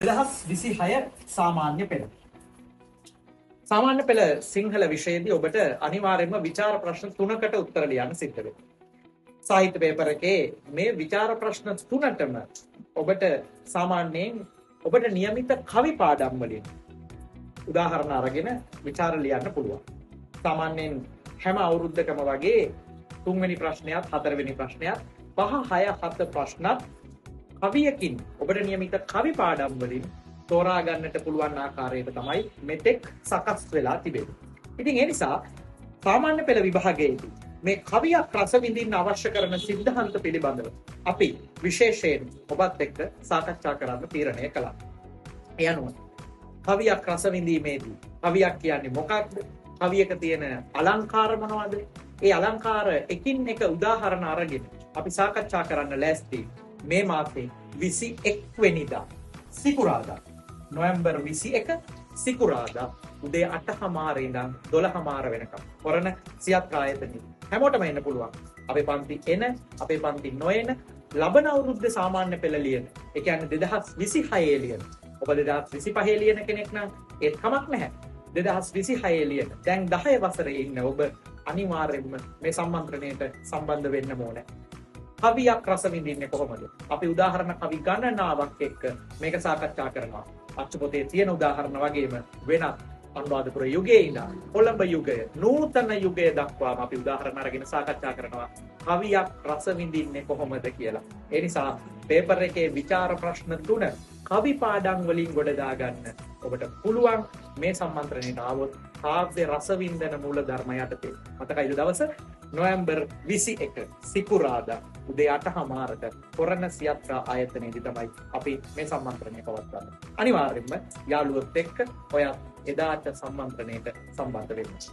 2026 සාමාන්‍ය පෙළ. සාමාන්‍ය පෙළ සිංහල විෂයේදී ඔබට අනිවාර්යයෙන්ම විචාර ප්‍රශ්න තුනකට උත්තර ලියන්න සිද්ධ වෙනවා. සාහිත්‍ය පේපර් එකේ මේ විචාර ප්‍රශ්න තුනටම ඔබට සාමාන්‍යයෙන් ඔබට නියමිත කවි පාඩම් වලින් උදාහරණ අරගෙන විචාර ලියන්න පුළුවන්. සාමාන්‍යයෙන් හැම අවුරුද්දකම වගේ තුන්වෙනි ප්‍රශ්නයත් හතරවෙනි ප්‍රශ්නයත් 5 6 7 ප්‍රශ්නත් කවියකින් ඔබට නියමිත කවි පාඩම් වලින් තෝරා ගන්නට පුළුවන් ආකාරයට තමයි මෙතෙක් සකස් වෙලා තිබෙන්නේ. ඉතින් ඒ නිසා සාමාන්‍ය පෙළ විභාගයේදී මේ කවියක් රස විඳින්න අවශ්‍ය කරන සිද්ධාන්ත පිළිබඳව අපි විශේෂයෙන් ඔබත් එක්ක සාකච්ඡා කරන්න තීරණය කළා. ඒ අනුව කවියක් රස විඳීමේදී කවියක් කියන්නේ මොකක්ද? කවියක තියෙන අලංකාර මොනවද? ඒ අලංකාර එකින් එක උදාහරණ අරගෙන අපි සාකච්ඡා කරන්න ලෑස්ති මේ මාසේ 21 වෙනිදා සිකුරාදා නොවැම්බර් 21 සිකුරාදා උදේ 8:30 ඉඳන් 12:30 වෙනකම් කොරණ සියත් ආයතනයේ හැමෝටම එන්න පුළුවන්. අපේ පන්ති එන, අපේ පන්ති නොඑන, ලබන අවුරුද්දේ සාමාන්‍ය පෙළ ලියන, ඒ කියන්නේ 2026 ලියන. ඔබ 2025 ලියන කෙනෙක් නම් ඒත් කමක් නැහැ. 2026 ලියන. දැන් 10 වසරේ ඉන්න ඔබ අනිවාර්යයෙන්ම මේ සම්මන්ත්‍රණයට සම්බන්ධ වෙන්න ඕනේ. කවියක් රස විඳින්නේ කොහොමද? අපි උදාහරණ කවි ගණනාවක් එක්ක මේක සාකච්ඡා කරනවා. අච්චු පොතේ තියෙන උදාහරණ වගේම වෙනත් අනුරාධපුර යුගයේ ඉඳන් කොළඹ යුගය, නූතන යුගය දක්වාම අපි උදාහරණ අරගෙන සාකච්ඡා කරනවා කවියක් රස විඳින්නේ කොහොමද කියලා. ඒ නිසා පේපර් එකේ විචාර ප්‍රශ්න තුන කවි පාඩම් වලින් ගොඩ දාගන්න ඔබට පුළුවන් මේ සම්මන්ත්‍රණයට ආවොත් කාව්‍ය රස වින්දන මූල ධර්ම යටතේ. මතකයිද දවස? නොවැම්බර් 21 සිකුරාදා උදේ 8:30ට කොරණ සියත්‍රා ආයතනයේදී තමයි අපි මේ සම්මන්ත්‍රණය පවත්වන්නේ. අනිවාර්යයෙන්ම යාළුවොත් එක්ක ඔයත් එදාට සම්මන්ත්‍රණයට සම්බන්ධ වෙන්න.